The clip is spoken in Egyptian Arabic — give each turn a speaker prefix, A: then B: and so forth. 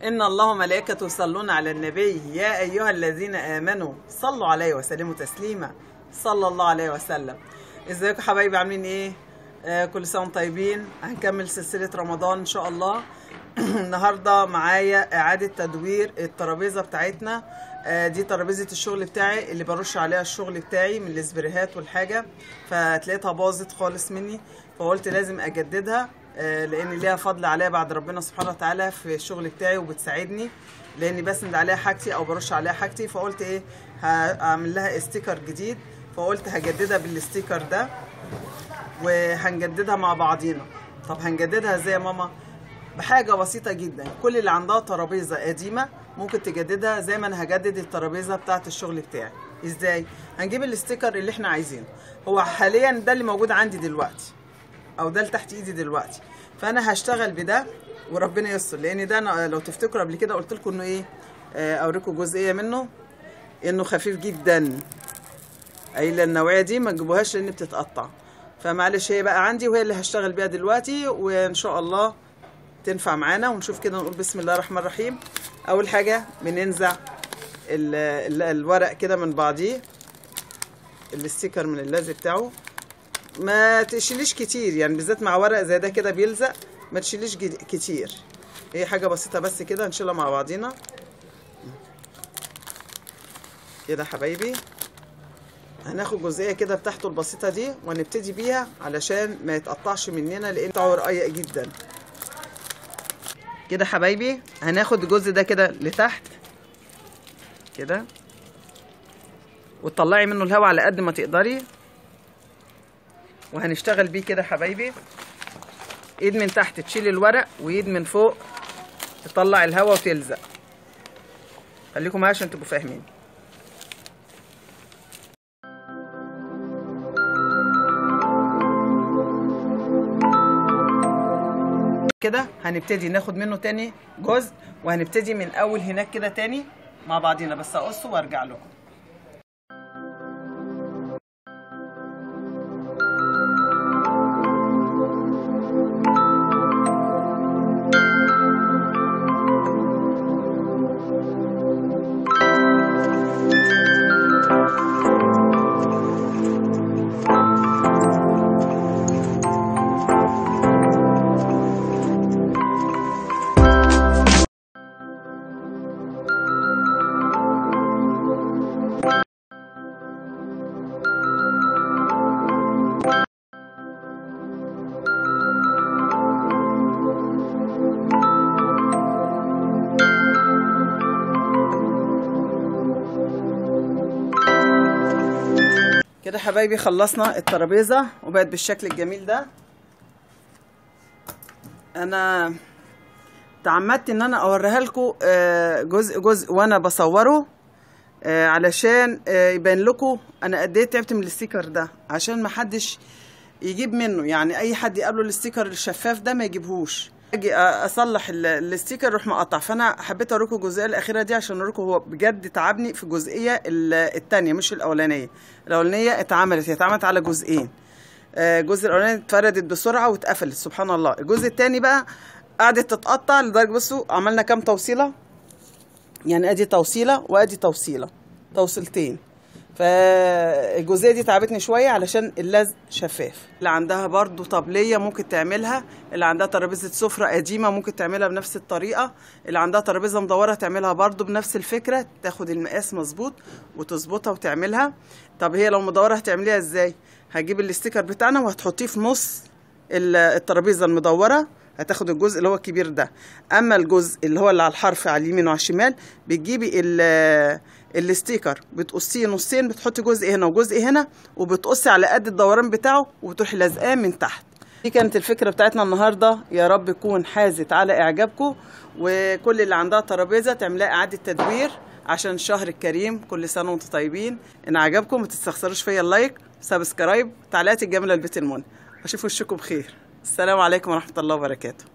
A: إن الله وملائكته يصلون على النبي يا أيها الذين آمنوا صلوا عليه وسلموا تسليما، صلى الله عليه وسلم. ازيكم حبايبي، عاملين ايه؟ كل سنة وانتم طيبين. هنكمل سلسلة رمضان ان شاء الله. النهارده معايا اعاده تدوير الترابيزة بتاعتنا. دي ترابيزة الشغل بتاعي اللي برش عليها الشغل بتاعي من الاسبريهات والحاجة، فتلاقيتها باظت خالص مني، فقلت لازم اجددها لان ليها فضل عليا بعد ربنا سبحانه وتعالى في الشغل بتاعي، وبتساعدني لاني بسند عليها حاجتي او برش عليها حاجتي. فقلت ايه، هعمل لها sticker جديد، فقلت هجددها بال sticker ده وهنجددها مع بعضينا. طب هنجددها ازاي يا ماما؟ بحاجة بسيطة جدا، كل اللي عندها ترابيزة قديمة ممكن تجددها زي ما انا هجدد الترابيزة بتاعه الشغل بتاعي. ازاي؟ هنجيب ال sticker اللي احنا عايزينه، هو حاليا ده اللي موجود عندي دلوقتي او ده اللي تحت ايدي دلوقتي، فانا هشتغل بده وربنا يستر. لان ده أنا لو تفتكروا قبل كده قلت لكم انه ايه، اوريكم جزئية منه، انه خفيف جدا. قايله النوعية دي ما تجيبوهاش لان بتتقطع، فمعلش هي بقى عندي وهي اللي هشتغل بيها دلوقتي، وان شاء الله تنفع معانا. ونشوف كده، نقول بسم الله الرحمن الرحيم. اول حاجة بننزع الورق كده من بعضيه، ال sticker من اللزق بتاعه. ما تشيليش كتير يعني، بالذات مع ورق زي ده كده بيلزق، ما تشيليش كتير، هي حاجة بسيطة بس كده نشيلها مع بعضينا كده حبايبي. هناخد جزئية كده بتاعته البسيطة دي وهنبتدي بيها علشان ما يتقطعش مننا، لان بتاعه رقيق جدا كده حبايبي. هناخد الجزء ده كده لتحت كده، وتطلعي منه الهواء على قد ما تقدري، وهنشتغل بيه كده حبايبي. ايد من تحت تشيل الورق، وايد من فوق تطلع الهواء وتلزق. خليكم معايا عشان تبقوا فاهمين. كده هنبتدي ناخد منه تاني جزء، وهنبتدي من اول هناك كده تاني مع بعضينا، بس اقصه وارجع لكم. كده حبايبي خلصنا الترابيزة وبقت بالشكل الجميل ده. انا تعمدت ان انا اوريها لكم جزء جزء وانا بصورة، علشان يبان لكم انا قد ايه تعبت من ال sticker ده، عشان ما حدش يجيب منه، يعني اي حد يقابله ال sticker الشفاف ده ما يجيبهوش. اجي اصلح ال sticker يروح مقطع. فانا حبيت اوريكم الجزئية الاخيرة دي عشان اوريكم هو بجد تعبني في الجزئية الثانية مش الاولانية. الاولانية اتعملت، هي اتعملت على جزئين. الجزء الاولاني اتفردت بسرعة واتقفلت سبحان الله. الجزء الثاني بقى قعدت تتقطع لدرجة، بصوا عملنا كام توصيله، يعني ادي توصيله وادي توصيله، توصيلتين. فالجزئيه دي تعبتني شوية علشان اللزق شفاف. اللي عندها برضو طبليه ممكن تعملها، اللي عندها ترابيزة سفره قديمة ممكن تعملها بنفس الطريقة، اللي عندها ترابيزة مدورة تعملها برضو بنفس الفكرة، تاخد المقاس مظبوط وتظبطها وتعملها. طب هي لو مدورة هتعمليها ازاي؟ هتجيب ال sticker بتاعنا وهتحطيه في نص الترابيزة المدوره، هتاخد الجزء اللي هو الكبير ده. اما الجزء اللي هو اللي على الحرف على اليمين وعلى الشمال، بتجيبي ال sticker بتقصيه نصين، بتحطي جزء هنا وجزء هنا، وبتقصي على قد الدوران بتاعه وبتروحي لازقاه من تحت. دي كانت الفكرة بتاعتنا النهارده، يا رب تكون حازت على اعجابكم، وكل اللي عندها ترابيزة تعملها اعاده تدوير عشان الشهر الكريم. كل سنة وانتم طيبين. ان عجبكم ما تستخسروش فيا ال like، subscribe، تعليقات الجميلة لبيت المنى. اشوف وشكم بخير. السلام عليكم ورحمة الله وبركاته.